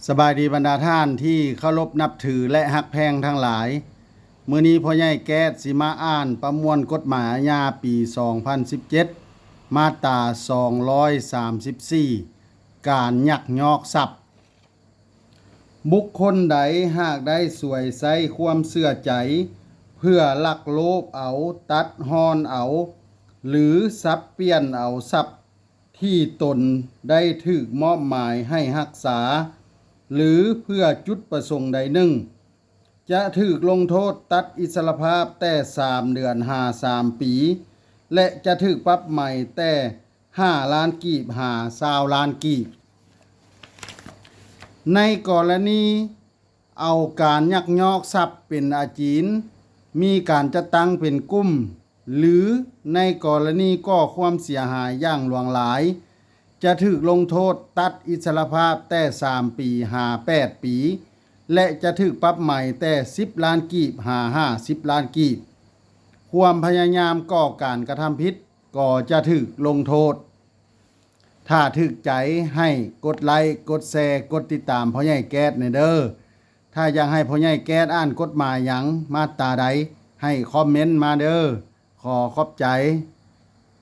ສະບາຍດີບັນດາທ່ານທີ່ເຄົາລົບນັບຖື ແລະ ຮັກແພງທັງຫຼາຍ. ມື້ນີ້ພໍ່ໃຫຍ່ແກ້ດຊິມາອ່ານປະມວນກົດໝາຍອາຍາປີສອງພັນສິບເຈັດ ມາດຕາສອງຮ້ອຍສາມສິບສີ່ ການຍັກຍອກຊັບ. ບຸກຄົນໃດຫາກໄດ້ສວຍໃຊ້ຄວາມເຊື່ອໃຈ ເພື່ອລັກໂລບເອົາ, ຕັດຮ່ອນເອົາ ຫຼື ສັບປ່ຽນເອົາຊັບ ທີ່ຕົນໄດ້ຖືກມອບໝາຍໃຫ້ຮັກສາ ຫຼື ເພື່ອຈຸດປະສົງໃດໜຶ່ງ ຈະຖືກລົງໂທດຕັດອິດສະຫຼະພາບແຕ່ສາມເດືອນຫາສາມປີ ແລະ ຈະຖືກປັບໃໝແຕ່ຫ້າລ້ານກີບຫາຊາວລ້ານກີບ. ໃນກໍລະນີ ເອົາການຍັກຍອກຊັບເປັນອາຈີນ, ມີການຈັດຕັ້ງເປັນກຸ່ມ ຫຼື ໃນກໍລະນີກໍ່ຄວາມເສຍຫາຍຢ່າງຫຼວງຫຼາຍ ຈະຖືກລົງໂທດຕັດອິດສະຫຼະພາບແຕ່ສາມປີຫາແປດປີ ແລະ ຈະຖືກປັບໃໝແຕ່ສິບລ້ານກີບຫາຫ້າສິບລ້ານກີບ. ຄວາມພະຍາຍາມກໍ່ການກະທຳຜິດ ກໍຈະຖືກລົງໂທດ. ຖ້າຖືກໃຈໃຫ້ກົດໄລ້, ກົດແຊ, ກົດຕິດຕາມພໍ່ໃຫຍ່ແກ້ດແດ່ເດີ້. ຖ້າຢາກໃຫ້ພໍ່ໃຫຍ່ແກ້ດອ່ານກົດໝາຍຫຍັງ, ມາດຕາໃດ, ໃຫ້ຄອມເມັນມາເດີ້. ຂໍຂອບໃຈ.